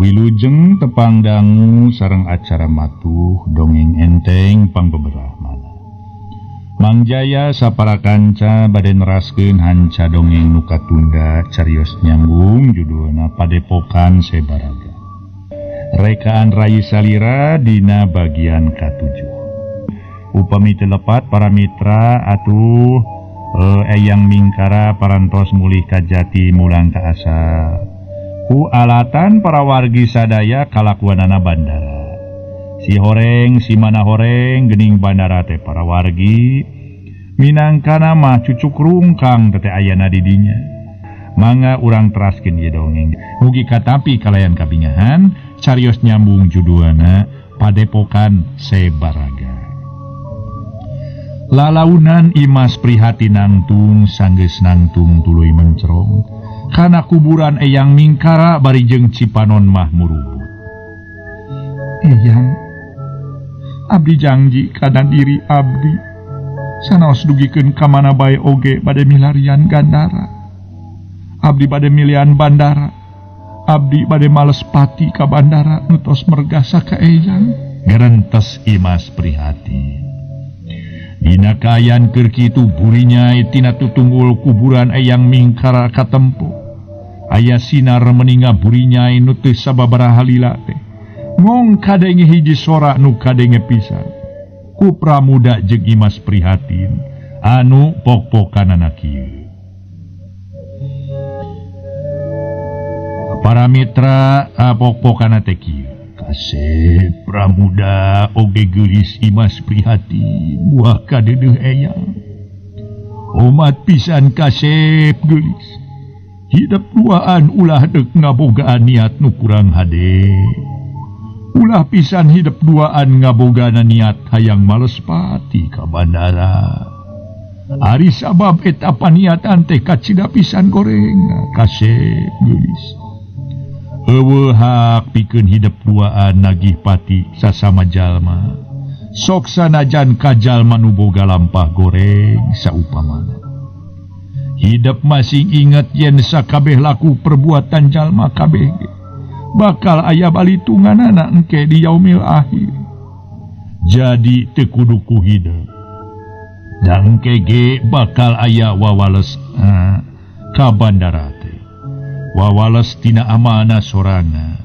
Wilujeng tepang dangu sareng acara matuh dongeng enteng pangbeberahmana. Mang Jaya sapara kanca bade neraskeun hanca dongeng nu katunda carios nyambung judulna Padepokan Sebaraga. Rekaan Rai Salira dina bagian ka-7. Upami teu lepat para mitra atuh Eyang Mingkara parantos mulih ka jati mulang ka asal. Ku alatan para wargi sadaya kalakuanana bandara. Si horeng si mana horeng gening bandara teh para wargi minangkana mah cucuk rungkang teh ayana di dinya. Mangga urang teraskeun ieu dongeng. Mugi katampi kalayan kabingahan carios nyambung judulna Padepokan Sebaraga. Lalaunan Imas Prihatin nangtung sanggeus nangtung tuluy mencrong. Kana kuburan Eyang Mingkara bari jeung Cipanon mah murubut. Eyang, abdi janji kana diri abdi sanaos dugikeun ka mana bae oge bade milarian Gandara. Abdi bade milian bandara. Abdi bade males pati ka bandara nu tos mergasa ka Eyang. Ngerentes Imas Prihatin. Dina kaayaan keur kitu burinyai tina tutunggul kuburan Eyang Mingkara katempo. Aya sinar meninga burinyai nu teu sababaraha lila teh. Ngong kadenge hiji sora nu kadenge pisan. Ku Pramuda jeung Imas Prihatin anu pok-pokanana kieu. Para mitra pok-pokana teh kieu. Kasep Pramuda oge geulis Imas Prihatin buah kadeudeuh Eyang. Omat pisan kasep geulis. Hidup duaan ulah deuk ngabogaan niat nu kurang hade. Ulah pisan hidup duaan ngabogana niat hayang males pati ka bandara. Ari sabab eta paniatan teh kacida pisan gorengna kasep geulis. Eueuh hak pikeun hidep duaan nagih pati sasama jalma. Sok sanajan ka jalma nu boga lampah goreng saupamana. Hidep masing inget yen sakabeh laku perbuatan jalma kabeh bakal aya balitunganana engke di yaumil akhir. Jadi teu kudu ku hidep. Da engke ge bakal aya wawales ka bandara teh. Wawales tina amanah sorangan.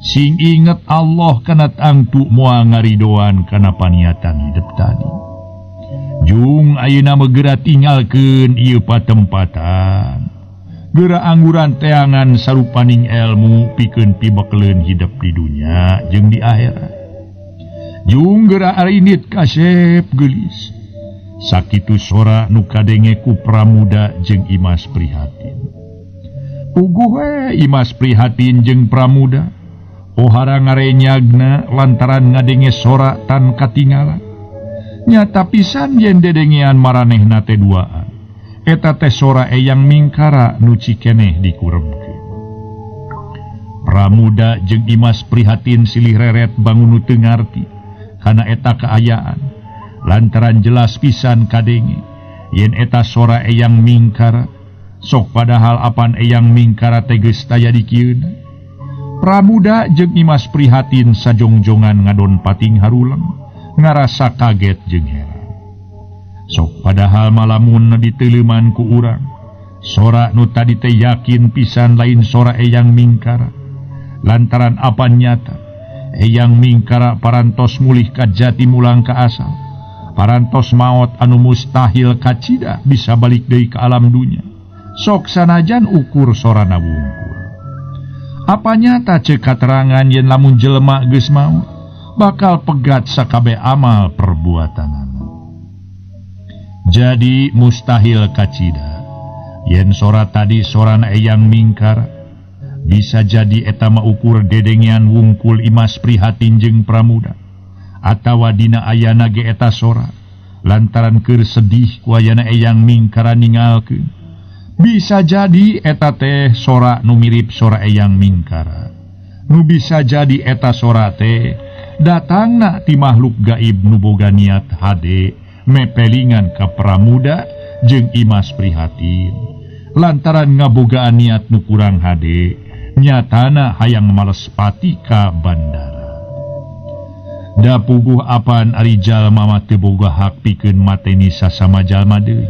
Sing inget Allah kana tangtu moal ngaridoan kana paniatan hidep tadi. Jung ayeuna mah geura tinggalkeun ieu patempatan. Geura angguran teangan sarupaning elmu pikeun pibekeleun hidep di dunya jeung di akhirat. Jung geura arinit kasep geulis. Sakitu sora nu kadenge ku Pramuda jeung Imas Prihatin. Puguh we Imas Prihatin jeung Pramuda pohara ngarenyagna lantaran ngadenge sora tan katinggalan. Nyata pisan yen dedengean maranehna teh duaan. Eta teh sora Eyang Mingkara nu cikeneh dikurebkeun. Pramuda jeung Imas Prihatin silih reret bangun nu teu ngarti kana eta kaayaan. Lantaran jelas pisan kadenge yen eta sora Eyang Mingkara. Sok padahal apan Eyang Mingkara teh geus taya di kieuna. Pramuda jeung Imas Prihatin sajongjongan ngadon pating haruleng ngarasa kaget jeung heran. Sok padahal malamun diteuleuman ku urang sora nu tadi teh yakin pisan lain sora Eyang Mingkara. Lantaran apan nyata Eyang Mingkara parantos mulih ka jati mulang ka asal. Parantos maot anu mustahil kacida bisa balik deui ka alam dunya. Sok sanajan ukur sorana wungkul. Apa nyata ceuk katerangan yen lamun jelema geus maot bakal pegat sakabeh amal perbuatanana. Jadi mustahil kacida yen sora tadi sorana Eyang Mingkara. Bisa jadi eta mah ukur dedengean wungkul Imas Prihatin jeung Pramuda. Atawa dina ayana ge eta sora lantaran keur sedih ku ayana Eyang Mingkara ningalkeun. Bisa jadi eta teh sora nu mirip sora Eyang Mingkara. Nu bisa jadi eta sora teh datangna ti makhluk gaib nu boga niat hade mepelingan ka Pramuda jeung Imas Prihatin. Lantaran ngabogaan niat nu kurang hade Nyatana hayang malespati ka bandara. Da puguh apan ari jalma mah teu boga hak pikeun mateni sasama jalma deui.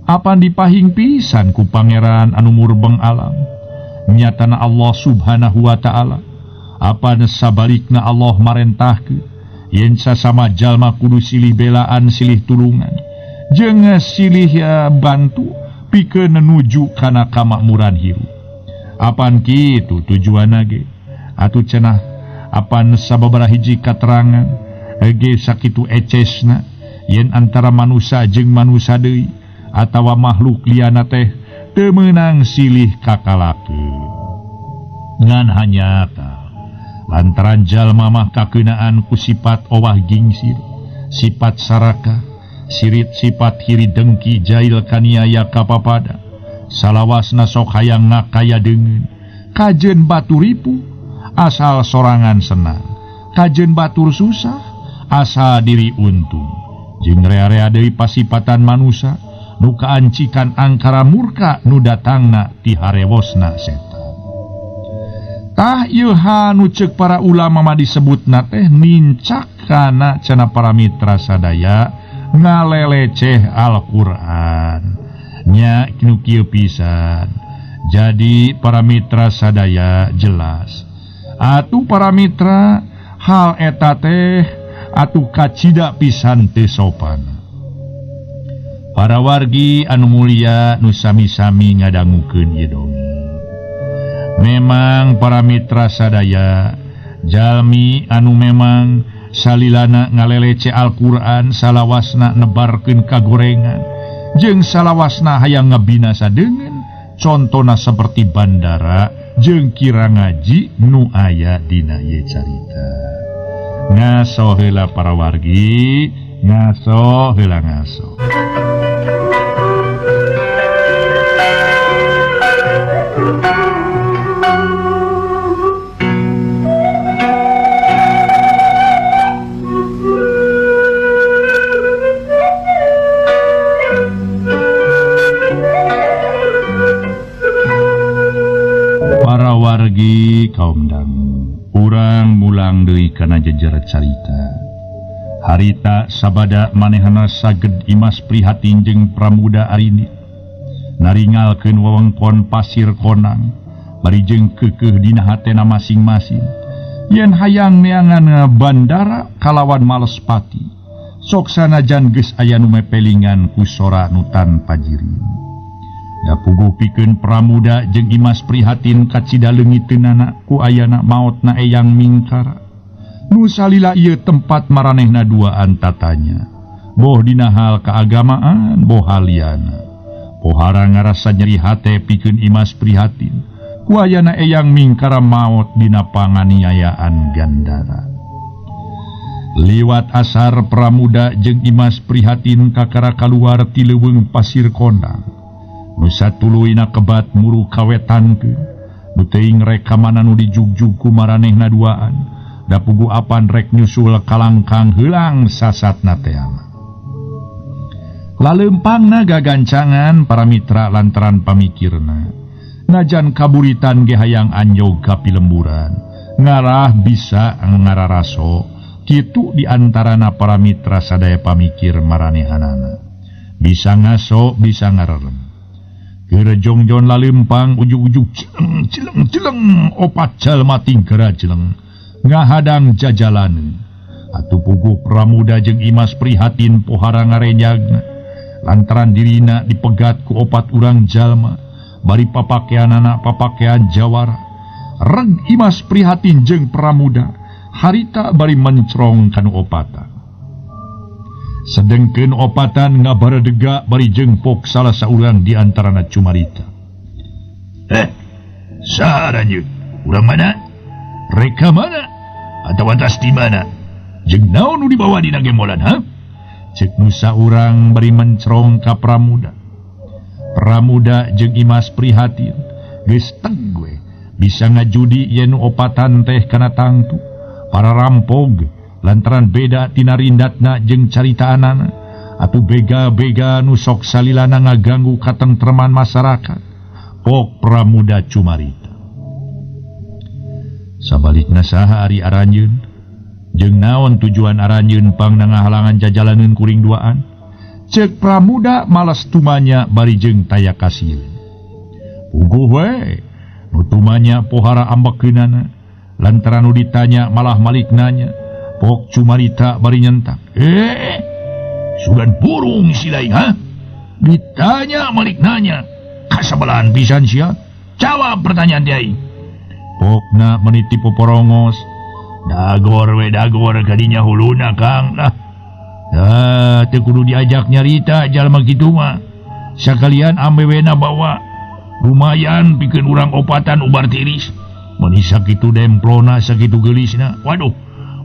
Apan dipahing pisan ku pangeran anu murbeng alam. Nyatana Allah Subhanahu wa ta'ala. Apan sabalikna Allah marentahkeun yen sasama jalma kudu silih belaan silih tulungan jeung silih bantu pikeun nuju kana kamakmuran hirup. Apan kitu tujuanna ge atuh cenah apan sababaraha hiji katerangan ge sakitu ecesna yen antara manusia jeung manusia deui atawa makhluk liana teh teu meunang silih kakalakeun. Ngan hanyata lantaran jalma mah kakeunaan ku sifat owah gingsir, sifat saraka, sirit sifat hiri dengki jail kaniaya kapapada. Salawasna sok hayang ngakaya deungeun, kajeun batur ripuh asal sorangan senang, kajeun batur susah asal diri untung. Jeung rea-rea deui pasipatan manusa nu kaancikan angkara murka nu datangna ti harewosna setan. Tah ieu nu ceuk para ulama mah disebutna teh nincak kana cenah para mitra sadaya ngaleleceh Al-Qur'an. Nya nu kieu pisan. Jadi para mitra sadaya jelas. Atuh para mitra hal eta teh atuh kacida pisan teu sopan. Para wargi anu mulia nu sami-sami ngadangukeun ieu dongeng. Memang para mitra sadaya jalmi anu memang salilana ngalelece Al-Qur'an salawasna nebarkeun kagorengan jeung salawasna hayang ngabinasa deungeun contona seperti bandara jeung kira ngaji nu aya dina ieu carita. Ngaso heula para wargi, ngaso heula ngaso. Para wargi kaum dangu, urang mulang deui kana jejer carita. Harita sabada manehna saged Imas Prihatin jeung Pramuda Arini naringalkeun wewengkon pasir konang bari jeung keukeuh dina hatena masing-masing yen hayang neangan bandara kalawan malespati sok sanajan geus aya nu mepelingan ku sora nu tanpa jirim. Da puguh pikeun Pramuda jeung Imas Prihatin kacida leungiteunana ku ayana maotna Eyang Mingkara. Nu salila ieu tempat maranehna duaan tatanya. Boh dina hal keagamaan, boh haliana. Pohara ngarasa nyeri hate pikeun Imas Prihatin ku ayana Eyang Mingkara maot dina panganiayaan Gandara. Liwat asar Pramuda jeung Imas Prihatin kakara kaluar ti leuweung pasir kondang. Nu satuluyna kebat muru kawetankeun, nu teuing rek ka mana nu dijugjug ku maranehna duaan, da puguh apan rek nyusul kalangkang heulang sasatna teama. Lalempangna gagancangan para mitra lantaran pamikirna. Najan kaburitan ge hayang anjog ka pilemburan, ngarah bisa ngararaso, kitu di antarana para mitra sadaya pamikir maranehanana. Bisa ngaso, bisa ngarerem. Keur jongjon lalempang ujug-ujug celeng celeng celeng opat jalma tingkera jeleng ngahadang jajalaneun. Atuh puguh Pramuda jeung Imas Prihatin pohara ngarenyagna lantaran dirina dipegat ku opat urang jalma bari papakeanana papakean jawara. Reg Imas Prihatin jeung Pramuda harita bari mencrong kanu opatan. Sedengkeun opatan ngabaredega bari jengpok salah saurang di antarana cumarita. Saha lanjut? Urang mana? Reka mana? Atawa tas di mana? Jeung naon nu dibawa dina gembolan, ha? Ceuk nu saurang bari mencrong ka Pramuda. Pramuda jeung Imas Prihatin geus teg we bisa ngajudi yen nu opatan teh kana tangtu. Para rampog lantaran beda tina rindatna jeung caritaanana atuh bega-bega nu sok salilana ngaganggu katentreman masyarakat. Pok Pramuda cumarita. Sabalikna saha ari aranjeun? Jeung naon tujuan aranjeun pangna ngahalangan jajalaneun kuring duaan? Ceuk Pramuda malas tumanya bari jeung taya kasieun. Puguh we, nu tumanya pohara ambekeunana, lantaran nu ditanya malah malik nanya. Pok cumarita bari nyentak. Sugan burung si lain ha? Ditanya malik nanya. Kasabalahan pisan sia. Jawab pertanyaan dia. Pokna meniti poporongos. Dagor we dagor kadinya huluna Kang lah. Ah, teu kudu diajak nyarita jalma kitu mah. Sakalian ambewena bawa. Lumayan pikeun urang opatan ubar tiris. Meuni sakitu demplona sakitu geulisna. Waduh.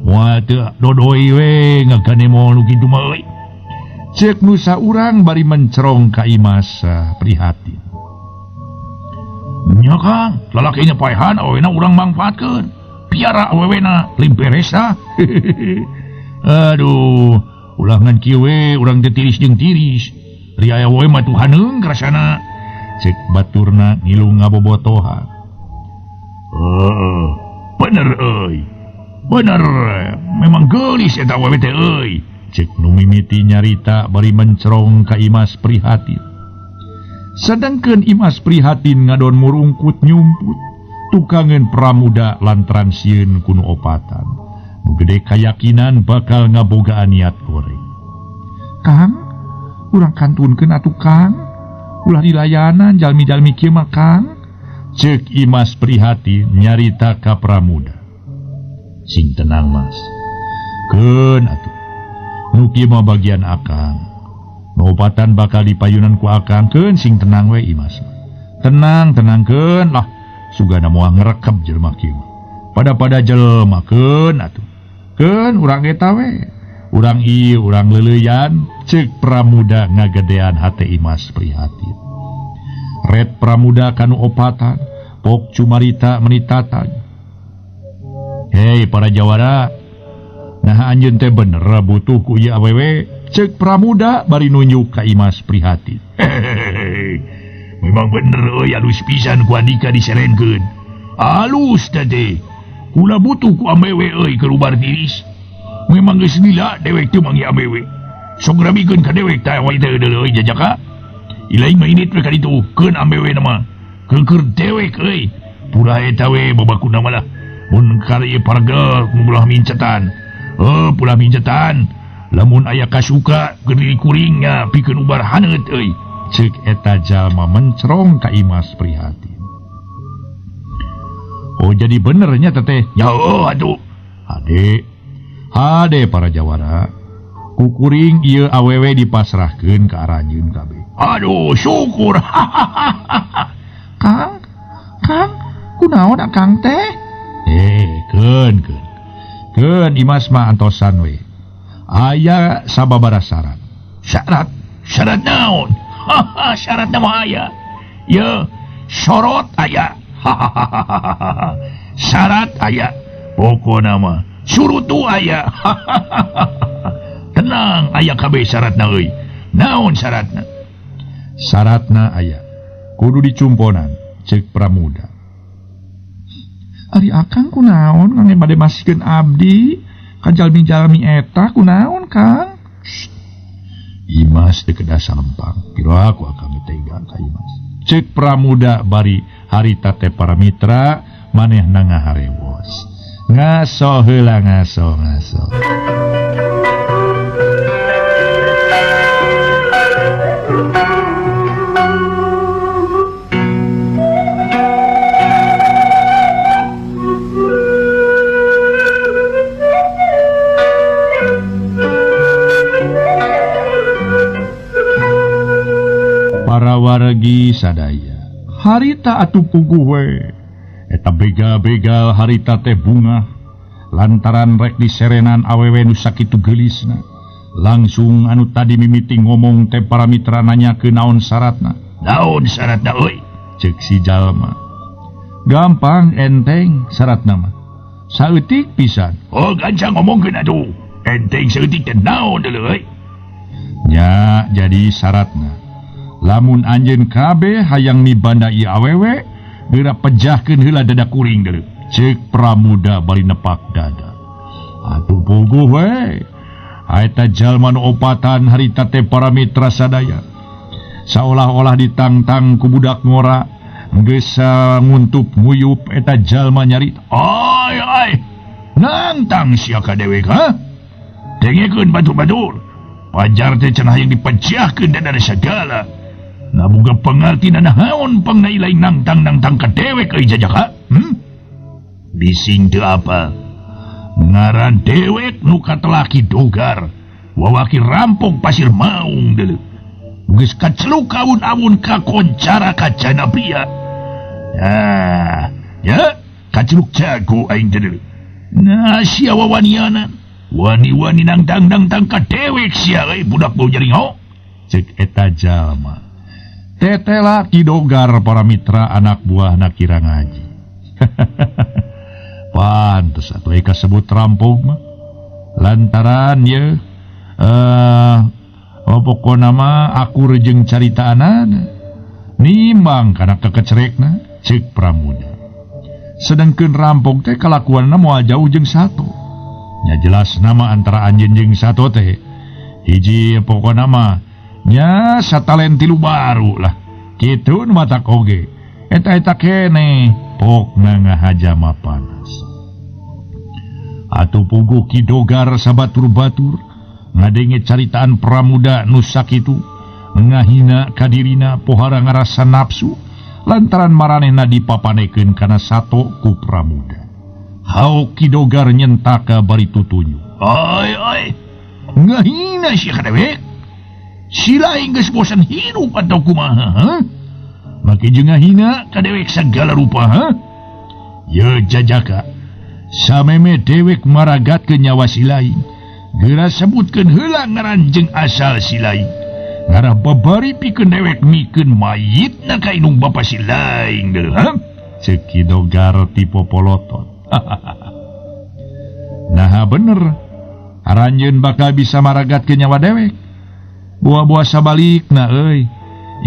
Wah teu dodoi we ngaganemo nu kitu mah euy. Ceuk nu saurang bari mencerong ka Imas prihatin. Nya Kang, lalakina paehan awena urang mangfaatkeun. Piara awewena limperesa. Aduh, ulah ngan kieu we urang teh tiris jeung tiris. Ri aya we mah tuh haneung rasana. Ceuk baturna ngilu ngabobotohan. Heeh, bener euy. Bener, memang geulis eta awewe teh euy. Ceuk nu mimiti nyarita bari mencerong ka Imas prihatin. Sedangkan Imas prihatin ngadon murungkut nyumput tukangeun Pramuda lantaran sieun ku nu opatan. Nu gede kayakinan bakal ngabogaan niat goreng. Kang, urang kantunkeun atuh Kang. Ulah dilayanan jalmi-jalmi kieu mah Kang. Ceuk Imas prihatin nyarita ka Pramuda. Sing tenang Mas. Keun atuh. Nu kieu mah bagian akang. Nu opatan bakal dipayunan ku akang, keun sing tenang we Imas. Tenang, tenangkeun lah. Sugana moal ngerekep jelema kieu. Pada-pada jelema keun atuh. Keun urang eta we. Urang ieu urang leuleuyan, ceuk Pramuda ngagedean hate Imas prihatin. Red Pramuda kanu opatan, pok cumarita menitatag. Hei para jawara, nah anjeun teh bener butuh ku ieu awewe, ceuk Pramuda bari nunjuk ka Imas prihatin. Hehehe, memang bener euy alus pisan ku andika diserenkeun. Alus teh. Kula butuh ku awewe euy keur ubar tiris. Memang geus lila dewek teh mangi awewe. Sok rabikeun ka dewek tah wae teh euy jajaka. Ilaing mah init we ka ditu keun awewe mah. Keur dewek euy. Pura eta we babakuna malah. Mun kali pargel mulah mincetan. Pulah mincetan. Lamun aya kasuka keur diri kuringnya pikeun ubar haneut euy. Ceuk eta jalma mencerong ka Imas prihatin. Oh jadi benernya teteh. Ya oh aduh. Hade. Hade para jawara. Ku kuring ieu awewe dipasrahkeun ka aranjeun kabeh. Aduh syukur. Kang, Kang, kunaon akang teh? Keun keun. Keun Imas mah antosan we. Aya sababaraha syarat. Syarat? Syarat naon? Haha, syaratna mah aya. Ye, sorot aya. Hahaha. Syarat aya. Pokona mah surutu aya. Tenang aya kabeh syaratna euy. Naon syaratna? Syaratna aya. Kudu dicumponan ceuk Pramuda. Ari akang kunaon kang bade masikeun abdi ka jalmi-jalmi eta kunaon Kang? Shh. Imas teu kedah salempang. Pira ku akang tega ka Imas. Ceuk Pramuda bari harita teh para mitra manehna ngaharewos. Ngaso heula ngaso ngaso. Para wargi sadaya harita atuh puguh we eta begal-begal harita teh bungah lantaran rek diserenan awewe nu sakitu geulisna. Langsung anu tadi mimiti ngomong teh para mitra nanyakeun naon syaratna. Naon syaratna euy? Ceuk si jalma. Gampang enteng syaratna mah. Saeutik pisan. Oh gancang ngomongkeun atuh. Enteng saeutik teh naon deuleu euy? Nya jadi syaratna lamun anjeun kabeh hayang mibanda ieu awewe geura pejahkeun heula dada kuring deuleu. Cek Pramuda bari nepak dada. Atuh puguh we. Eta jalma nu opatan harita teh para mitra sadaya. Saolah-olah ditangtang ku budak ngora, geus nguntup nguyup eta jalma nyarita. Ai ai. Nangtang sia ka dewek ha? Dengekeun batur-batur. Pajar teh cenah yang dipeciahkeun dan ada segala. Na boga pangartina naon pangna ilaing nangtang-nangtang ka dewek euy jajaka? Bising teu apa? Ngaran dewek nu katelaki Dogar, wawaki rampok pasir maung deuleu. Geus kaceluk awun-awun kakoncara ka Janabia. Ah, ya, kaceluk jago aing deuleu. Nah, sia wawaniana. Wani-wani nangtang-nangtang ka dewek sia euy budak bau jaringo. Cek eta jalma. Tetela Ki Dogar para mitra anak buahna kira ngaji. Pantes atuh eka sebut rampok mah. Lantaran ye pokona mah akur jeung caritaanana. Nimbang kana kekecerekna cek Pramuda. Sedangkeun rampok teh kalakuanna moal jauh jeung Sato. Nya jelas nama antara anjeun jeung Sato teh hiji pokona mah nya satalen tilu baru lah. Kitu nu matak oge. Eta-eta keneh pokna ngahajama panas. Atuh puguh Ki Dogar sabatur-batur ngadenge caritaan Pramuda nu sakitu ngahina kadirina pohara ngarasa nafsu lantaran maranehna dipapanekeun kana Sato ku Pramuda. Hao Ki Dogar nyentaka bari tutunyu. Ai ai ngahina sia ka dewek. Sila geus bosan hirup atau kumaha ha? Make jeung ngahina ka dewek sagala rupa ha? Ye jajaka sameme dewek maragatkeun nyawa si lain, geura sebutkeun heula ngaran jeung asal si lain. Ngarah babari pikeun dewek mikeun mayitna ka indung bapa si lain deui ha? Ceuk Ki Dogar ti popolotot. Naha bener, aranjeun bakal bisa maragatkeun nyawa dewek. Buah-buah sabalikna euy,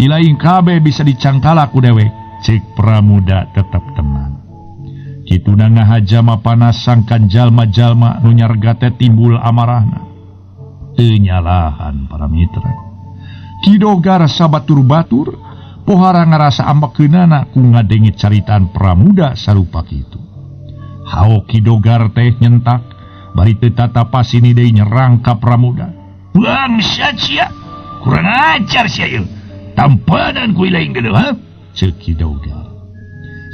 ilaing kabeh bisa dicangkala ku dewek. Cek Pramuda tetep tenang. Kituna ngahajama panas sangkan jalma-jalma nu nyarga teh timbul amarahna. Teu nyalahan para mitra. Ki Dogar sabatur-batur pohara ngarasa ambekeunana ku ngadenge caritaan Pramuda sarupa kitu. Hao Ki Dogar teh nyentak bari teu tatapas ini deui nyerang ka Pramuda. Bangsat sia, kurang ajar sia ieu. Tampanan ku ilaing deuleu ha? Ceuk Ki Dogar.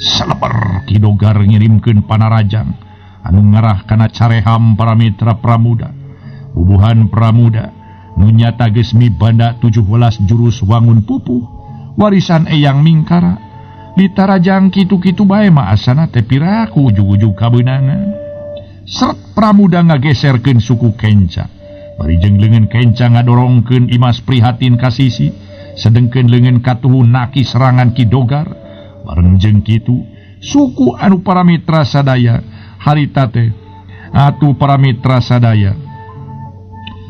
Selebar Ki Dogar ngirimkeun panarajang anu ngarah kana careham para mitra Pramuda. Bubuhan Pramuda nu nyata geus mibanda 17 jurus wangun pupuh warisan Eyang Mingkara. Ditarajang kitu-kitu bae mah asana teh piraku ujug-ujug kabeunangan. Seret Pramuda ngageserkeun suku kenca. Bari jeung leungeun kenca ngadorongkeun Imas Prihatin ka sisi, sedengkeun leungeun katuhu naki serangan Ki Dogar. Bareng jeung kitu suku anu para mitra sadaya harita teh atuh para mitra sadaya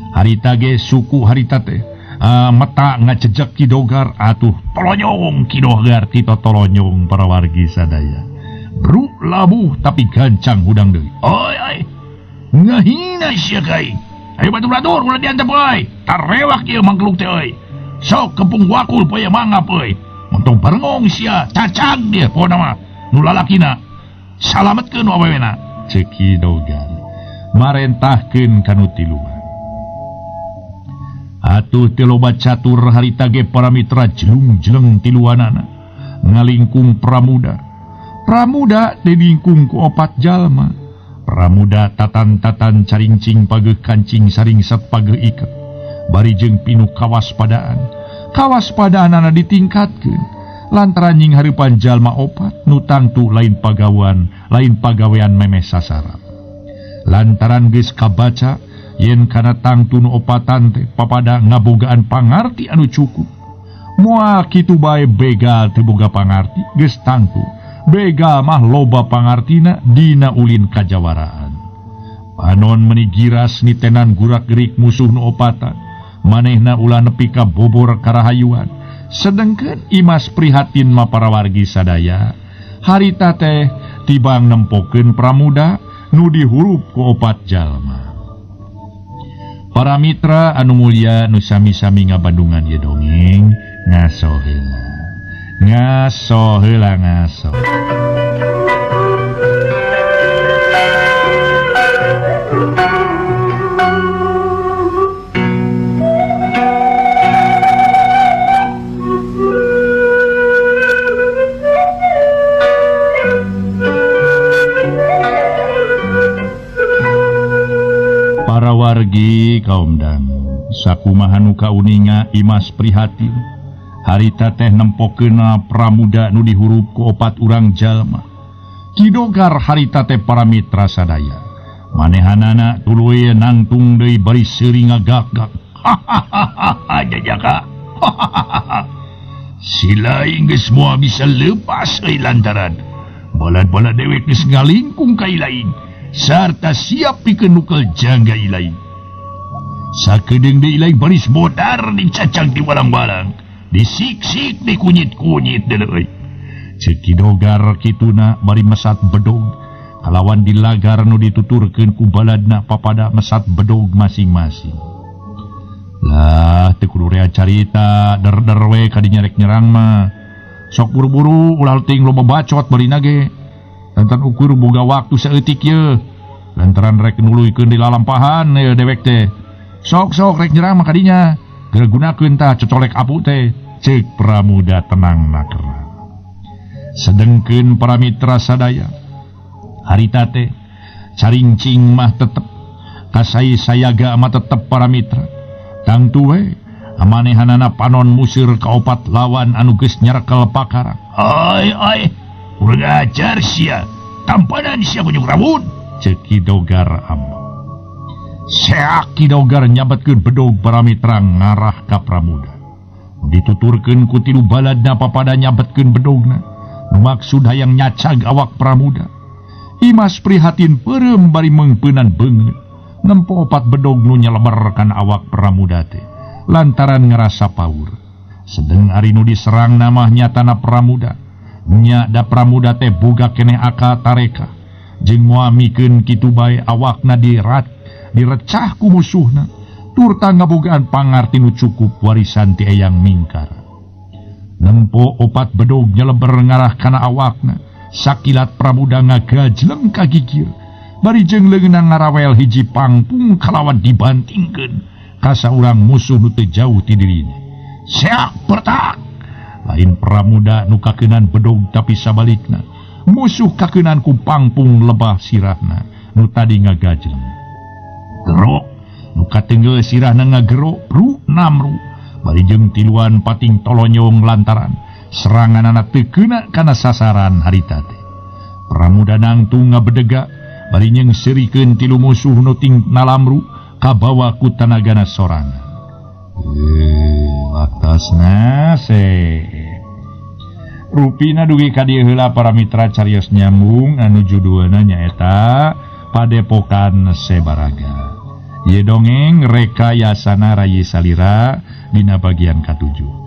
harita ge suku harita teh meta ngajejek Ki Dogar atuh tolonyong Ki Dogar kita tolonyong para wargi sadaya. Bru labuh tapi gancang hudang deui. Oi ai ngahina sia kai. Ayo batur-batur ulah diantep euy. Tarewak ieu mangkluk teh euy. Sok kepung wakul poe mangap euy. Montong barengong sia cacag dia pokona mah nu lalakina. Salametkeun nu awewena. Ceuk Ki Dogar marentahkeun ka nu tiluan. Atuh teu loba catur harita ge para mitra jelung-jeleng tiluanana ngalingkung Pramuda. Pramuda dilingkung ku opat jalma. Pramuda tatan-tatan carincing pageuh kancing saringset pageuh iket. Bari jeung pinuh kawaspadaan. Kawaspadaanana ditingkatkeun lantaran nying hareupan jalma opat nu tangtu lain pagawean, lain pagawean memeh sasarap. Lantaran geus kabaca yen kana tangtu nu opatan teh papada ngabogaan pangarti anu cukup. Moal kitu bae begal teu boga pangarti, geus tangtu begal mah loba pangartina dina ulin kajawaraan. Panon meni giras nitenan gurak-gerik musuh nu opatan, manehna ulah nepi ka bobor karahayuan. Sedengkeun Imas Prihatin mah para wargi sadaya harita teh Tibang nempokeun Pramuda nu dihurup ku opat jalma. Para mitra anu mulia nu sami-sami ngabandungan ieu dongeng ngaso heula. Ngaso heula ngaso. Para wargi kaum dangu sakumaha nu kauninga Imas prihatin harita teh nempokeuna Pramuda nu dihurup ku opat urang jalma. Kidogar harita teh para mitra sadaya manehanana tuluy nangtung deui bari seuri ngagak-gak. Hahaha jajaka. Si laing geus moal bisa lepas euy lantaran balad-balad dewek geus ngalingkung ka ilaing sarta siap pikeun nukel jangga ilaing. Sakedeung deui ilaing baris modar dicacang di walang-walang, disiksik dikunyit-kunyit deuleu euy. Ceuk Ki Dogar kituna bari mesat bedog kalawan dilagar nu dituturkeun ku baladna papada mesat bedog masing-masing. Lah teu kudu rea carita der-der we ka dinya rek nyerang mah. Sok buru-buru ulah ting loba bacot barina ge. Lantaran ukur boga waktu saeutik ye. Lantaran rek nuluykeun di lalampahan ye dewek teh. Sok-sok rek nyerang mah kadinya. Geura gunakeun tah cocolek apu teh. Ceuk Pramuda tenang nakerna. Sedengkeun para mitra sadaya. Harita teh carincing mah tetep kasai sayaga mah tetep para mitra. Tangtu we amanehanana panon musir ka opat lawan anu geus nyarekel pakarang. Ai ai kurang ajar sia, tampanan sia kunjung rambut. Ceuk Ki Dogar ambek. Seak Ki Dogar nyabetkeun bedog para mitra ngarah ka Pramuda. Dituturkeun ku tilu baladna papada nyabetkeun bedogna. Nu maksud hayang nyacag awak Pramuda. Imas prihatin peureum bari meungpeunan beungeut. Nempo opat bedog nu nyeleber kana awak Pramuda teh lantaran ngerasa paur. Sedeng ari nu diserang namah nyatana Pramuda. Nya da Pramuda teh boga keneh akal tareka jeung moal mikeun kitu bae awakna direcah ku musuhna turta ngabogaan pangarti nu cukup warisan ti Eyang Mingkar. Nempo opat bedog nyeleber ngarah kana awakna. Sakilat Pramuda ngagajleng ka gigir bari jeung leungeunna ngarawel hiji pangpung kalawan dibantingkeun ka saurang musuh nu teu jauh ti dirina. Seak bertak. Lain Pramuda nu kakeunan bedog tapi sabalikna musuh kakeunan ku pangpung lebah sirahna nu tadi ngagajleng. Gerok nu katenggel sirahna ngagerok ru namru bari jeung tiluan pating tolonyong lantaran seranganana teu keuna kana sasaran harita teh. Pramuda nangtung ngabedega bari nyeungseurikeun tilu musuh nu ting nalamru kabawa ku tanagana sorangan. Waktosna se rupina dugi ka dieu heula para mitra carios nyambung anu judulna nyaeta Padepokan Sebaraga. Ieu dongeng rekayasana Rayi Salira dina bagian ka-7.